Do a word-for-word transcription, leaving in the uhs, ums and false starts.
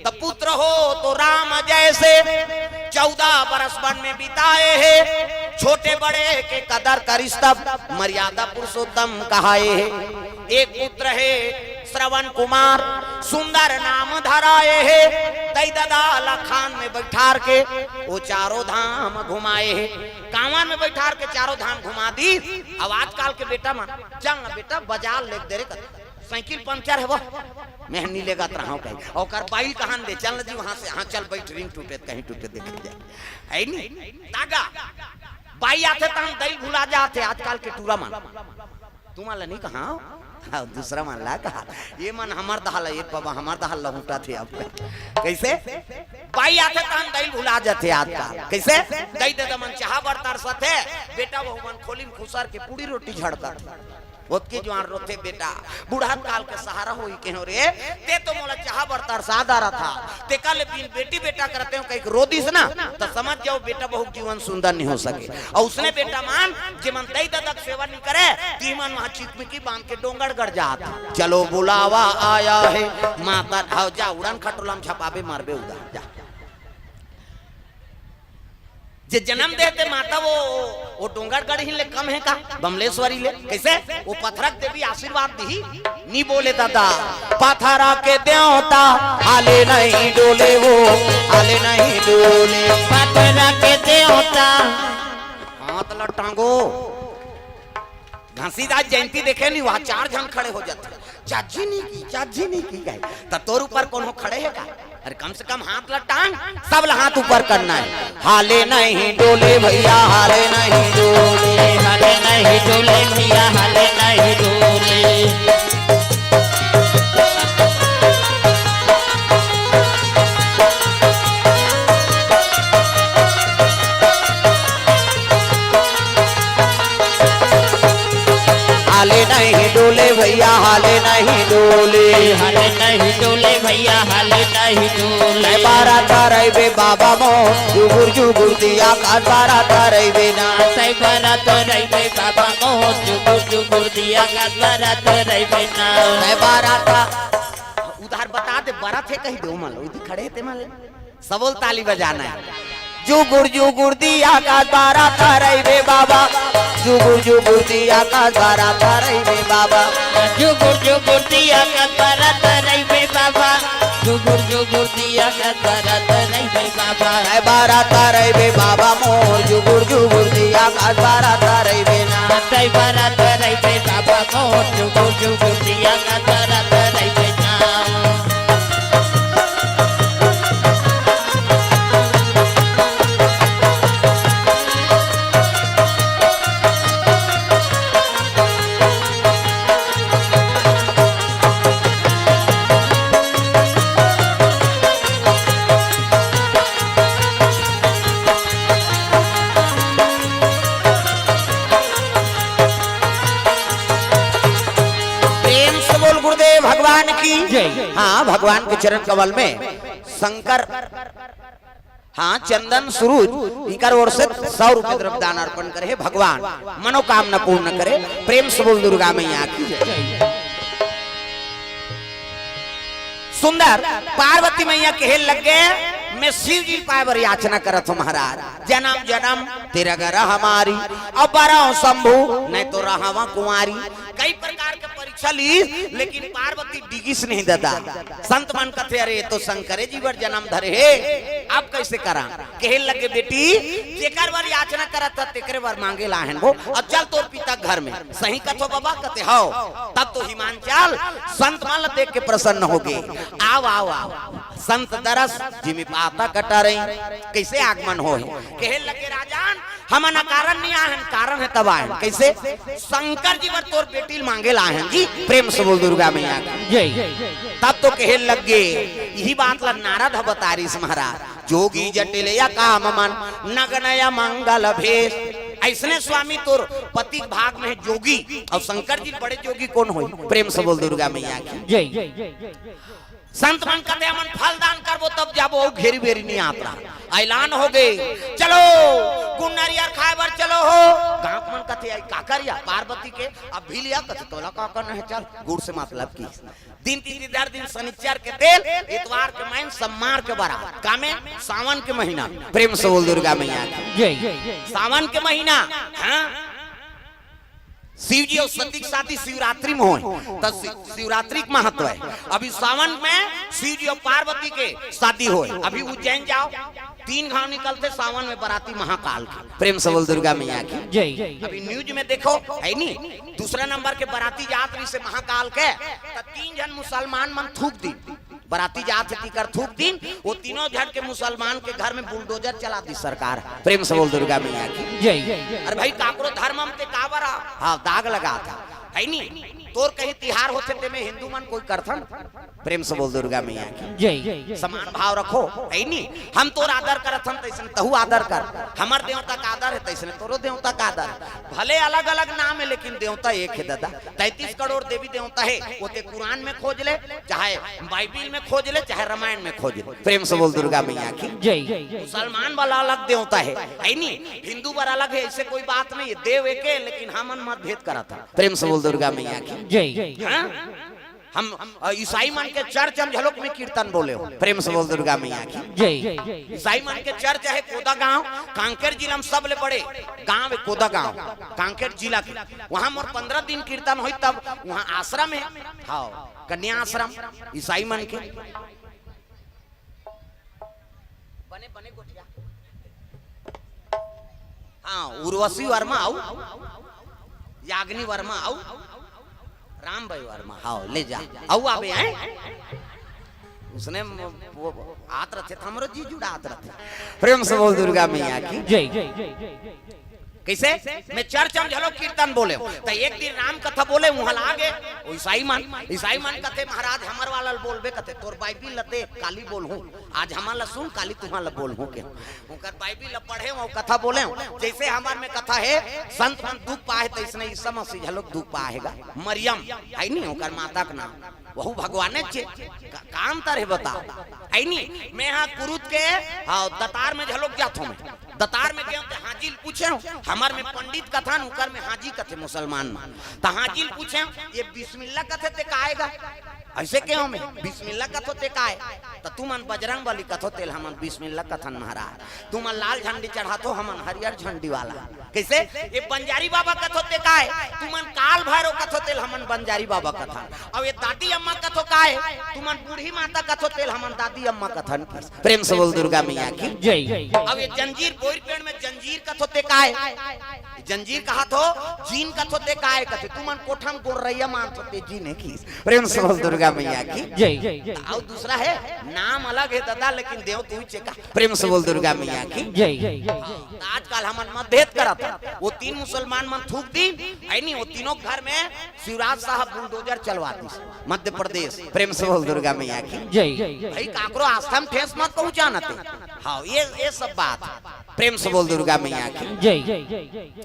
पुत्र हो तो राम जैसे, चौदह बरस वन में बिताए हे। छोटे बड़े के कदर करिस तब, मर्यादा पुरुषोत्तम कहाए हे। एक पुत्र हे श्रवण कुमार, सुंदर नाम धराए हे। दई ददा ला खान में बैठार के वो चारों धाम घुमाए हे। कांवर में बैठार के चारों धाम घुमा दी। अब आजकल के बेटा मन, "चल ना बेटा, बाजार लेग दे रे," कथे। "साइकिल पंचर हे वो, मैं नी लेगत रहंव," कही। ओकर बाई कहान दे, "चल ना जी वहां से, हाँ चल बैठ, रिंग टूटे त कहीं टूटे देखे जाए," हे नी? तागा बाई आथे तहन दई भुला जाथे आजकल के टूरा मन। तुमन ला नी कहा, हाँ, दूसरा मन ला कहा। ये मन हमर दहा ल, ये बाबा हमर दहा ल लहुटा थे आपका। कैसे? बाई आथे तहन दई भुला जाथे आजकल। कैसे? दई ददा मन चाहा बर तरसथे, बेटा बहू मन खोली म खुसर के पूड़ी रोटी झड़कत। ओतके जुआर रोथे बेटा, बुढ़त काल के सहारा होई कहेंव रे, ते तो मोला चाहा बर तरसा डारत हस, तेकर ले बिन बेटी बेटा करते हो कहिके रो दिस ना, त समझ जाओ बेटा बहू के जीवन सुंदर नहीं हो सके। अउ उसने बेटा मन, जेमन दई ददा के सेवा नहीं करे, तिमन वहां चिकमिकी बांध के डोंगरगढ़ जात। चलो बुलावा आया है, माता ढाव जा, उड़न खटोला म झपाबे मरबे उदा, जा। जे जनम दे हे ते माता वो, वो डोंगरगढ़ ही ले कम हे का? बमलेश्वरी ले। कैसे? वो पथरा के देवी आशीर्वाद दिही, नी बोले ददा। पथरा के देवता हाले नहीं डोले वो, हाले नहीं डोले। पथरा के देवता। हाथ ला टांगो। घासीदास जयंती देखे नहीं, वहां चार झन खड़े हो जाथे, "चाची नहीं की, चाची नहीं की," कहे। त तोर ऊपर कोनो खड़े हे का? अरे कम से कम हाथ ला टांग, सब ला हाथ ऊपर करना हे। हाले नहीं डोले भैया, हाले नहीं डोले। हाले नहीं डोले भैया, हाले नहीं डोले। हाले नहीं डोले भैया, हाले नहीं डोले। हाले नहीं डोले भैया, हाले नहीं डोले। तै बारा तरई बे बाबा मोर, जुगुर जुगुर दिया का बारा तरई बे ना। तै बारा तरई बे बाबा मोर, जुगुर जुगुर दिया का बारा तरई बे ना। तै बारा ता-, उधार बता दे, बारा थे कही दे, ओमन लो, इधर खड़े थे मान ले। सबोल ताली बजाना हे। जुगुर जुगुर दिया का बारा तरई बे बाबा, जुगुर जुगुर दिया का बारा तरई बे बाबा। जुगुर जुगुर दिया का बारा तरई बे बाबा, जुगुर जुगुर दिया का बारा तरई बे बाबा। ए बारा तरई बे बाबा मोर, जुगुर जुगुर दिया का बारा तरई बे ना। तै बारा तरई बे बाबा मोर, जुगुर जुगुर दिया का बारा तरई बे ना। प्रेम से बोल गुरुदेव भगवान की। जय। हाँ, भगवान के चरण कमल में शंकर, हाँ, चंदन सुरुज, इकर ओर से सौ रुपये द्रव्य दान अर्पण करे हे भगवान, मनोकामना पूर्ण करे। प्रेम से बोल दुर्गा मैया की जय। सुंदर पार्वती मैया कहे लगे, "मैं शिव जी पाए बर याचना करत हूँ महाराज, जन्म जन्म तेरा घर हमारी, अब बरव शंभू, नहीं तो रहवा कुंवारी।" कई प्रकार के परीक्षा ली, लेकिन पार्वती डिगिस नहीं ददा। संत मन कथे, "अरे, ये तो शंकरे जी बर जन्म धरे हे, अब कैसे करा?" कहे लगे, "बेटी, जेकर बर याचना करत ह, तेकरे बर मांगे ला हन वो, अब चल तोर पिता घर में।" "सही कथो बाबा?" कथे, "हव।" तब तो हिमांचल संत मन ला देख के प्रसन्न हो गे। "आव, आव, आव।" संत दरस जिमि पाता कटारई, कैसे आगमन होय? कहे लगे, "राजन, हमन अकारण नहीं आए हन, कारण हे तब आए हन।" कैसे? "शंकर जी बर तोर बेटी ल मांगे ला आए हन जी।" प्रेम से बोल दुर्गा मैया की। जय। तब तो कहे लगे, यही बात ला नारद ह बतारिस महाराज, "जोगी जटिल या काम मन, नगन या मंगल भेष।" ऐसने स्वामी तोर पति के भाग में हे जोगी, अउ शंकर जी बड़े जोगी कोन होही? प्रेम से बोल दुर्गा मैया की। जय। संत मन कथे, "हमन फल दान करबो तब जाबो," अउ घेरी बेरी नहीं आत रहा। ऐलान हो गे, "चलो गुड़ नरियर खाए बर चलो हो। गांव के मन कथे, "आई का करिया पार्वती के, अब भी लिया।" कथे, "तोला का करना है, चल।" गुड़ से मतलब की दिन तीन दिन, दर दिन शनिचर के तेल, इतवार के मैन, सम्मार के बरात। का में? सावन के महीना। प्रेम से बोल दुर्गा मैया की। जय। सावन के महीना, हाँ, शिव जी अउ सती के शादी शिवरात्रि में होय, त शि-, शिवरात्रि के महत्व है। अभी सावन में शिव जी अउ पार्वती के शादी होय। अभी उज्जैन जाओ, तीन घांव निकलथे सावन में बराती महाकाल के। प्रेम से बोल दुर्गा मैया की। जय। अभी न्यूज में देखो, है नी, दूसरा नंबर के बराती जात रहिसे महाकाल के, त तीन झन मुसलमान मन थूक दी। बराती जात हे, तिकर थूक दिन, वो तीनों झन के मुसलमान के घर में बुलडोजर चला दी सरकार। प्रेम से बोल दुर्गा मैया की। जय। अरे भाई, काकरो धर्म में ते काबर आ? हाँ, दाग लगा था, है नी? तोर कहीं तिहार होथे ते में हिंदू मन कोई करथन? प्रेम से बोल दुर्गा मैया की। जय। समान भाव रखो, है नी? हम तोर आदर करत हन, तैसने तहू आदर कर। हमर देवता का आदर है, तैसने तोरो देवता का आदर है। भले अलग-अलग नाम है, लेकिन देवता एक है दादा। तैंतीस करोड़ देवी देवता है, वो ते कुरान में खोज ले, चाहे बाइबिल में खोज ले, चाहे रामायण में खोज ले। प्रेम से बोल दुर्गा मैया की। जय। मुसलमान वाला अलग देवता है, है नी? हिंदू वाला अलग है, ऐसे कोई बात नहीं है। देव एक है, लेकिन हमन मतभेद करत हन। प्रेम से बोल दुर्गा मैया की। जय। हाँ? हम, अ, ईसाई मन के चर्च हम झलोक में कीर्तन बोले हो। प्रेम से बोल दुर्गा मैया की। जय। ईसाई मन के चर्च है कोदा गांव, कांकेर जिला में सबले बड़े गांव है कोदा गांव, कांकेर जिला के। वहां मोर पंद्रह दिन कीर्तन होई, तब वहां आश्रम है, हाँ, कन्या आश्रम ईसाई मन के। बने, बने गोठिया। हाँ, उर्वशी वर्मा आऊ, याग्नि वर्मा आऊ, राम भाई वर्मा, हाँ, ले जा, आऊ आबे हैं। उसने म-, वो आत रथे, त हमरो जी जुड़ात रथे। प्रेम से बोल दुर्गा मैया की। जय। कैसे? मैं चर्च में झलो कीर्तन बोले हूँ, तो एक दिन राम कथा बोले, वहां लागे, वो ईसाई मन, ईसाई मन कथे, "महाराज, हमर वाला ल बोलबे," कथे, "तोर बाइबिल लते काली बोलहूँ, आज हमन ला सुन, काली तुहां ला बोलहूँ के।" ओकर बाइबिल ला पढ़े हूँ, कथा बोले हूँ, जैसे हमर में कथा है, संत मन दुख पाए, तैसने यीशु मसीह झलो दुख पाए हे गा। मरियम, है नी, ओकर माता के नाम। वहू भगवाने चे, का, का अंतर हे बताओ? है नी, मैं हा कुरुद के, हाँ, दतार में झलोक जात हूँ मैं। दतार में गए हूँ, ते हाजी ल पूछे हूँ, हमर में पंडित कथन, उकर में हाजी कथे मुसलमान में। त हाजी ल पूछे हूँ, "ये बिस्मिल्लाह कथे ते का आएगा?" ऐसे कहे हूँ मैं, "बिस्मिल्लाह कथो ते का आए?" त तुमन बजरंग बली कथो तेल हमन बिस्मिल्लाह कथन महाराज। तुमन लाल झंडी चढ़ाथो, हमन हरियर झंडी वाला। कैसे? ये बंजारी बाबा कथो ते काय? तुमन काल भैरव कथो तेल हमन बंजारी बाबा कथन। अब ये दादी अम्मा कथो काय? तुमन बूढ़ी माता कथो तेल हमन दादी अम्मा कथन। प्रेम से बोल दुर्गा मैया की। जय। अब ये जंजीर बोर पेड़ में जंजीर कथो ते काय? जंजीर कहाथो, जीन कथो ते काय कथे? तुमन कोठा में गोर्रैया मानथो ते जीन हे की। प्रेम से बोल दुर्गा मैया की। जय। अउ दूसरा है, नाम अलग है दादा, लेकिन देव तू चेका। प्रेम से बोल दुर्गा मैया की। जय। त आजकल हमन मतभेद करत हन। वो तीन मुसलमान मन थूक दिन, है नी, वो तीनों घर में शिवराज साहब बुलडोजर चलवा दिस, मध्य प्रदेश। प्रेम से बोल दुर्गा मैया की। जय। भाई, काकरो आस्था में ठेस मत पहुंचाना ते। हाँ, ये, ये सब बात। प्रेम से बोल दुर्गा मैया की। जय।